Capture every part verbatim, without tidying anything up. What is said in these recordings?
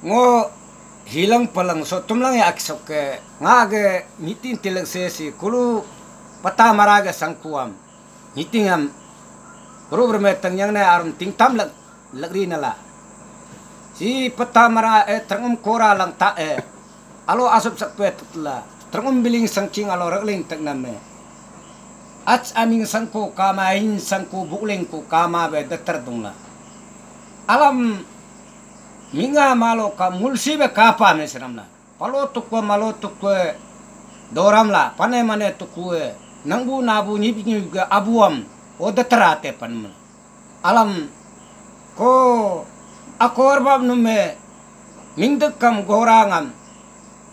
Ngo hilang palang so tumlang ya akisok ke nga ge nyiting tilak se si kulu pata mara ge sangkuam nyiting am ru berme teng yang ne arum ting tam lak lak ri nala. Si pata mara e terngum kora lang ta e alo asup sak pe tutla terngum biling sangking alo rakling tak nam e. Ach aming sangko kama hin sangko bukling ko kama be datar dungla. Alam minga malo ka ngulsi be kapa me seram la. Palo tukwe malo tukwe doram la pane mane tukwe nangbu nabu nyip nyip ge abuam o datarate pan me. Alam ko akor bab nume mingdek kam gorangam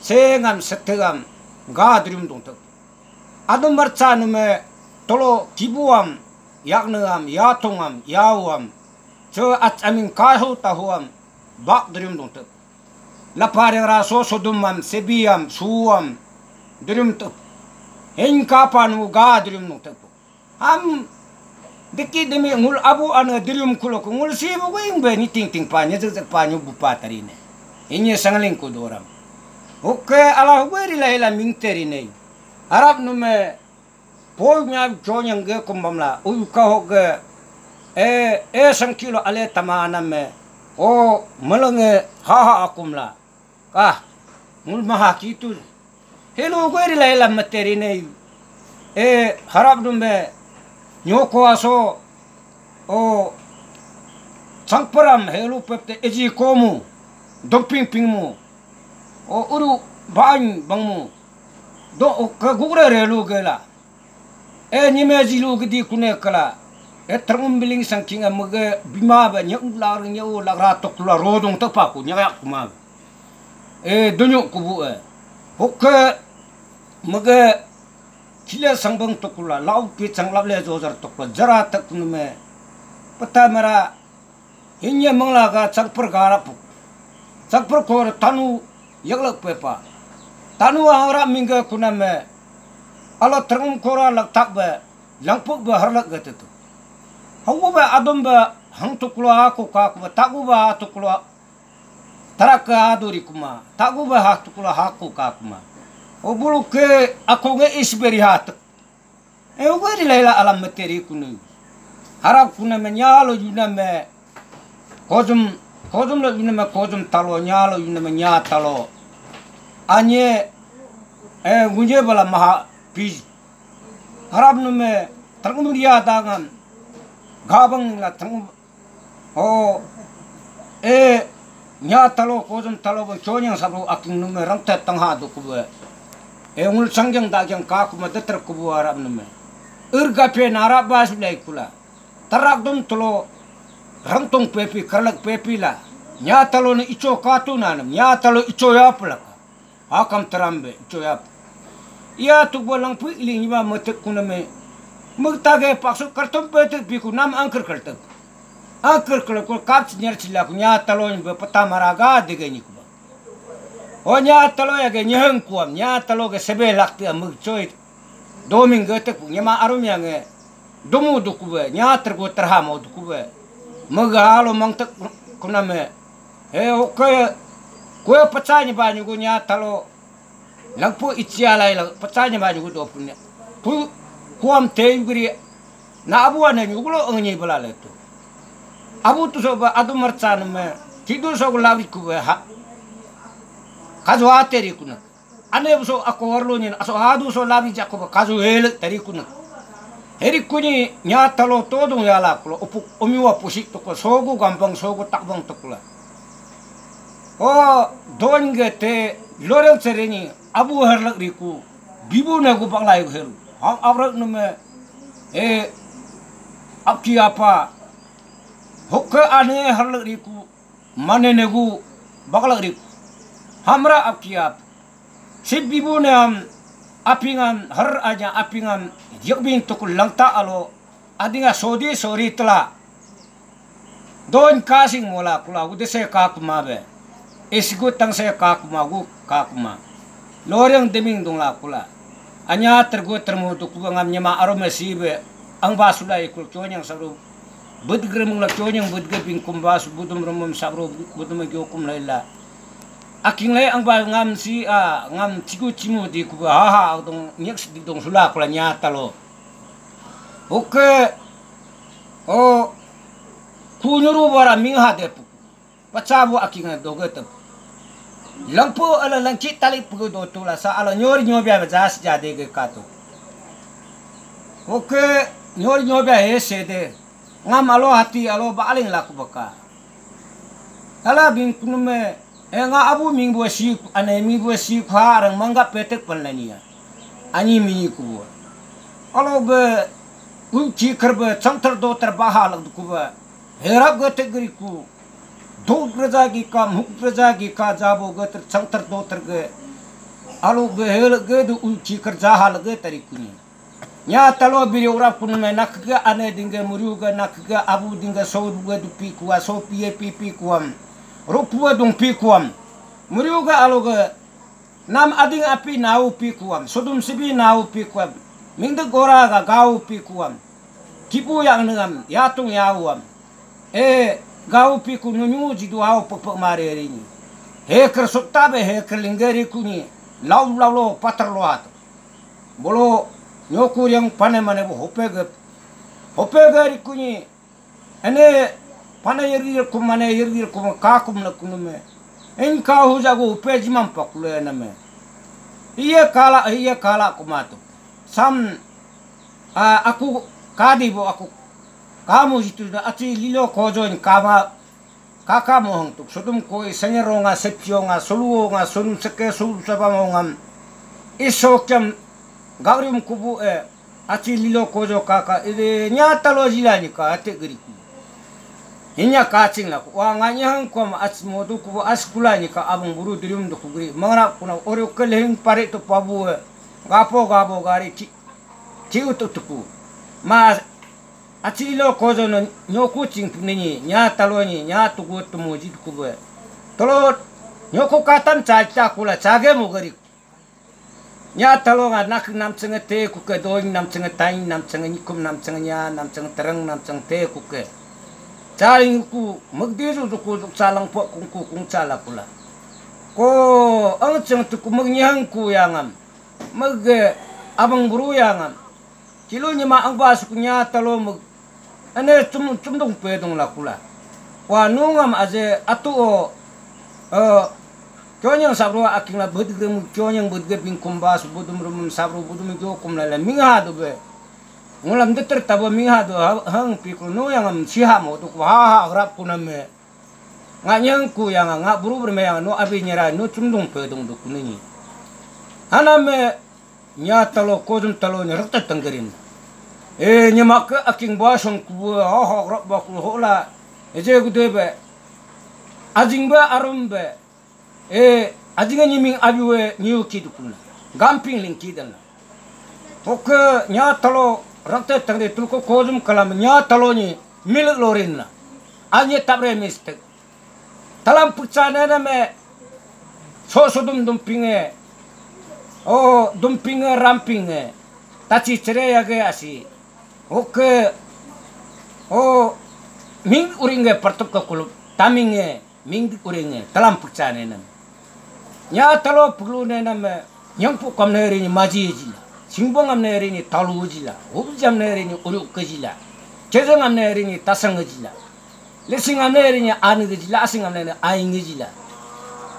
sengam setegam ga durium dungtek. Adum marcha nume tolo kibuam yakneam yatungam yauam so ach aming kahu tahuam bak durium dungtek. Lapar yang raso sodumam sebiam suam durium tuk. Hingka panu ga durium dungtek. Ham deki demi ngul abu ana durium kulo ku ngul sibu ku ing be ni ting ting pa nya zek zek pa nyu bu pa tari ne. Inye sangling ku doram. Oke ala huberi la ila ming teri ne. Arab nume poi nya chonyang ge kumbam la uyu ka hok ge e e sangkilo ale tama anam me o melenge ha ha akum la. Kah ngul maha kitu. Helu gwe ri lai lam materi nei. E harap dumbe nyoko aso o sangparam helu pepte eji komu doping pingmu o uru bang bangmu do o ka gugre relu gela. E nyime jilu gidi kune kala. E terngum biling sangking e mege bima ba nyak lar nyak lar ratok la rodong tepa ku nyak kuma. E dunyu kubu e. Hokke mege kile sangbang tokula lau pi changlap le jojar tokula jara tak nume. Peta mera Hinya mangla ga chakpar ga rapuk. Chakpar kor tanu yaklak pepa. Tanu ahang rap mingga kuname alo terngum kora lak tak be langpuk be harlak ga tetu. Hawu be adum be hang tuklo aku kaku be taku be atuklo tarak ke aduri kuma taku be ha tuklo haku kakuma. Obulu ke aku nge is beri hatuk. E ugari laila alam materi kunu. Harap kuna me nyalo yuna me kozum kozum lo yuna me kozum talo nyalo yuna me nya talo. Anye e gunje bala maha pij. Harap nu me terngum ria dangan gabang la terngum O e nya talo kozum talo bo chonyang sabru aking nume rangte tangha du kubue. E ngul sangjang dagjang ka kuma deter kubu arab nume. Irga pe narab bas lai kula. Tarak dum talo rangtong pepi karlak pepi la. Nya talo ni icho katu nanam nya talo icho ya pulaka. Akam terambe coyap. Iya tukbo langpui iling iba metek kuname. Mektage paksu kartum petek piku nam angker kertek. Angker kelekul kap nyer silaku nya talon be peta maraga dege nyikuba. O nya talo ya ge nyeheng kuam nya talo ge sebe lakte mek coy. Doming getek nyema arum yang e. Dumu dukube nya tergo terhamo dukube. Mega alo mangtek kuname. He oke kue pecah nyeba nyugo nya talo. Langpu icia lai la pecah nyeba nyugo dopun nya. Pu kuam te yugri na abu ane nyugulo engi bela letu. Abu tu soba adu merchan me kidu sogu lawi kube ha. Kajwa teri kuna. Ane buso ako warlo nyin aso hadu so labi jako ba kazu hele tari kuna. Heri kuni nya talo todung yala kulo upuk umiwa pusik toko sogu gampang sogu takbang tokula. O don ge te loreng sereni abu harlak riku bibu na gu baklai heru. Hang abrak nume e apki apa hokke ane harlak riku. Mane negu baglak rik. Hamra apkiap. Sip bibu ne am apingam har aja apingam yakbing tukul langta alo adinga sodi sori tela. Don kasing mola kula ude se kakuma be. Isgu tang se kakuma gu kakuma. Loreng deming dungla kula. Anya tergu termu tu kuba ngam nyema arum si be. Ang basula ikul kyonyang sabru. Bud gremung la kyonyang bud ge bingkum basu budum rumum sabru budum gyokum laila. Aking le angba ngam si, ah, ngam cigu cimu di kuba, ha, ha, dong, nyek si di dong sula kula nya talo. Oke. Oh, ku nyuru bara ming ha de pu. Pacha bu aking doge tep. Langpu ala langki tali pugu do tula sa ala nyori nyobia ba jas jade ge kato. Oke, nyori nyobia he se de. Ngam alo hati alo ba aling laku baka. Ala bing kunume, eh, nga abu ming bua si, ane ming bua si kha arang mangga petek pan lania. Ani mini ku bua. Alo be, u ki kerbe, changter doter baha lak duku ba. Herap ge tek geri ku. Dot reja gi ka, muk reja gi ka, jabo ge ter, changter doter ge. Alo be, hel ge du u ki ker jaha lak ge tari kuni. Nya talo biri urap kunume nak ge ane dingge muriu ge nak ge abu dingge so ge dupi kua so pie pipi kuam. Rupua dungpi kuam. Muriu ge alo ge nam ading api nau pi kuam. Sudum sibi nau pi kuam. Mingde gora ga gau pi kuam. Kipu yang nengam yatung yauam. E gau pi ku nunyu jidu au pekpek mare rini. He ker sutta be he ker lingge ri kuni. Lau lau lo pater lo ato. Bolo nyoku yang pane mane bo hope ge, hope ge ri kunyi. Ene pane yeri kum mane yeri kum ka kum na kunume. En ka huja go hope jimam pakule name. Iye kala, iye kala kumatu. Sam, ah, aku kadi bo aku kamu jitu na aci lilo kojo in kama. Kaka mohang tuk sudum koi senyeronga sepionga soluonga sunum seke sulu sabamongam. Iso kiam gaurium kubu e aci lilo kojo kaka ide nya talo jila ni ka ate geriku. Hinya kacing laku wa nganya hang kuam aci modu kubu aci kula ni ka abang buru dirium duku geri mangra kuna oreo kelehing pare tu pabu e gapo gabo gari ki ki utuk tuku. Ma Aci lo kojo no nyoku ching nini nya talo ni nya tugu tumu jit kubue. Tolo nyoku katan cha cha kula chage mo gari. Nya talo nga nak nam chenge te kuke doing nam chenge tain nam chenge nikum nam chenge nya nam chenge tereng nam chenge te kuke. Charing ku magdi ju ju ku ju chalang po kung ku kung chala kula. Ko ang cheng tuku mag nyang ku yangam. Mag abang buru yangam. Kilo nyima angba sukunya talo mag. Ane cum cumdung pedung lakula. Wa nungam aje atu o. Eh, kyonyang sabro aking la bedgem kyonyang bedge bingkum ba su budum rumum sabro budum gyo kum la la mingha do be. Ngulam deter tabo mingha do hang pikul no yangam siha mo do ha ha grap kuname. Nga nyang ku yang nga buru berme yang no abi nyera no cumdung pedung do kunini. Haname Nya talo kodum talo ni rakta tanggarin. Eh, nyama ke aking basong kubu, ho ho rap bakul hola. Eje gude be. Ajing be arum be. Eh, ajing nyiming abiwe nyu kidukuna. Gamping ling kidan. Oke, nya talo rakta tangde tulko kodum kalam nya talo ni milik lorin na. Anye tabre mistek. Talam puksa nene me so so dum dum pinge. Oh, dum pinge ram pinge. Tachi chere yage asi. Oke. Oh, ming uringe partuk ke kulup. Taminge ming uringe. Talam puksa nene. Nya talo pulu nene me. Nyangpu kam ne ri ni maji jila, singbong am ne ri ni talu jila, hubjam ne ri ni uruk ke jila, cejeng am ne ri ni tasang jila, lesing am ne ri ni an ke jila, asing am ne ri aing jila.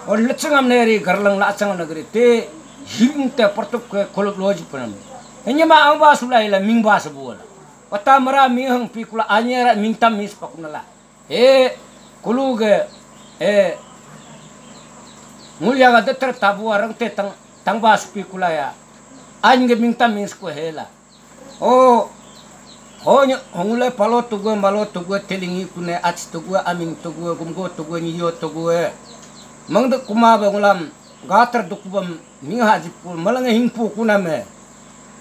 Or lecheng am ne ri garlang la achang negeri te him te pertup ke kolop loji penam. Hanya ma ang ba sulai la ming ba sebuah la. Pata mera ming hang pikula anyera mingtam mis pakunala. Eh, kulu ge, eh, ngul yaga deter tabu arang te tang, tangba supi kulaya. Ain ge mingtam mingsko hela. Oh, ho nyo, hongule palo tugu, malo tugu, telingi kune, ach tugu, aming tugu, gumgo tugu, niyo tugu. Mangde kuma be ngulam, gater dukubam, mingha jipu, malange hingpu kuname.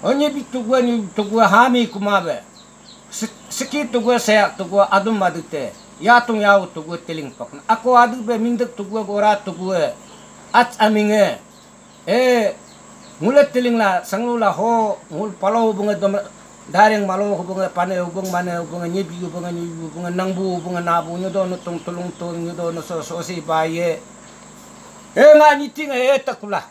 Onye bi tugu, ni tugu, hami kuma be. Siki tugu, seak tugu, adum adute, yatung yau tugu, tiling pakna. Ako adu be mindek tugu, gora tugu, ach aminge. Eh, ngule tiling la, sanglu la ho, ngul palo hubunge dom, daring malo hubunge, pane hubung, mane hubunge, nyibi hubunge, nyibi hubunge, nangbu hubunge, nabu, nyodo nutung tulung tung, nyodo nuso sosi baye. Hv nga nyiting hv takula.